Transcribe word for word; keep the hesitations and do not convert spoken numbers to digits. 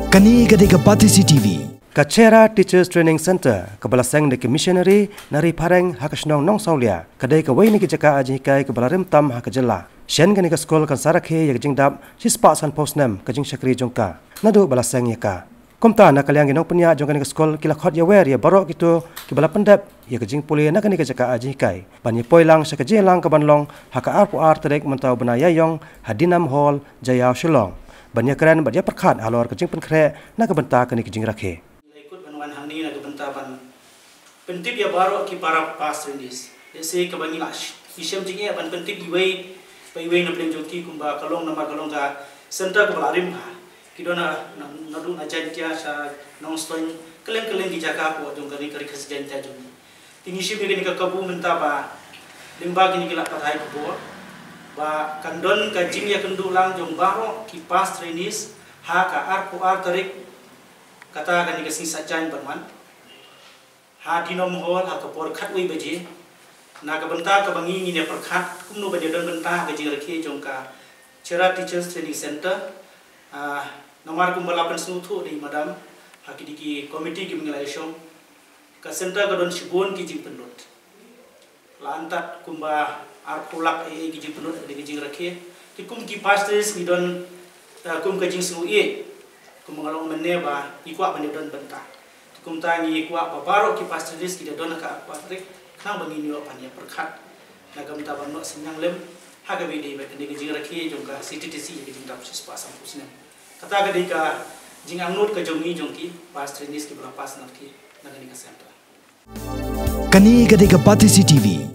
Kane ka dei ka Batesi T V. Ka Chera Teachers Training Centre, kaba la seng da ki missionary na Ri Phareng ha ka shnong Nongsawlia, ka dei kawei na ki jaka ai jinghikai kaba la rim tam ha ka jylla. Shen kane ka skul kan sa rakhe ïa ka jingdap shispah sanphew snem ka jingshakri jong ka naduh ba la seng ïa ka. Kumta na ka liang ki nongpynïaid jong kane ka skul ki la khot ïawer ïa baroh kito kiba la pyndep ïa ka jingpule na kane ka jaka ai jinghikai ban ïa poi lang sha ka jingïalang kaban long ha ka arphew ar tarik mynta u bnai Ïaïong ha Dinam Hall, Jaïaw, Shillong, ban ïa kren bad ïa pyrkhat halor ka jingpynkhreh na ka bynta kane ka jingrakhe. Ngi la ïakut ban wan hangne na ka bynta ban pyntip ïa baroh ki para past trainees. Lehse kaba ngi la sh-, ngi shem jingeh ban pyntip iwei pa iwei na pdeng jong ki kumba ka long namar ka long ka centre kaba la rim bha. Ki don na, na, naduh na Jaintia sha Nongstoiñ, kylleng kylleng ki jaka hapoh jong ka ri, ka ri Khasi Jaintia jong ngi. Te ngi shim ïa kane ka kabu mynta ba lyngba kine ki lad pathai khubor ba kan don ka jingïakynduh lang jong baroh ki past trainees ha ka arphew ar tarik, kata kane ka sngi Saitjaiñ ban wan ha Dinam Hall ha ka por khatwei baje. Na ka bynta kaba ngi ngin ïa pyrkhat kumno ban ïa don bynta ha ka jingrakhe jong ka Chera Teachers Training Centre. Ah, namar kumba la pynsngewthuh da i madam ha ki dei ki komiti kiba ngi la ïashong, ka centre ka don shibun ki jingpynlut. La antad kumba arphew lak ei ei ki jingpynlut ha ka dei ka jingrakhe. Te kum ki past trainees ngi don, eh, kum ka jingsngewieit. Kumba nga la ong mynne ba ngi kwah ban ïa don bynta. Te kumta ngi kwah ba baroh ki past trainees ki da don ha ka arphew ar tarik khnang ba ngin ïoh ban ïa pyrkhat na ka bynta ban noh synñiang lem ha kaba ïadei bad kane ka jingrakhe jong ka C T T C ïa ka jingdap shispah sanphew snem. Kata ka dei ka jingangnud ka jong ngi jong ki past trainees kiba la pass na ka, na kane ka centre. Kane ka dei ka Batesi T V.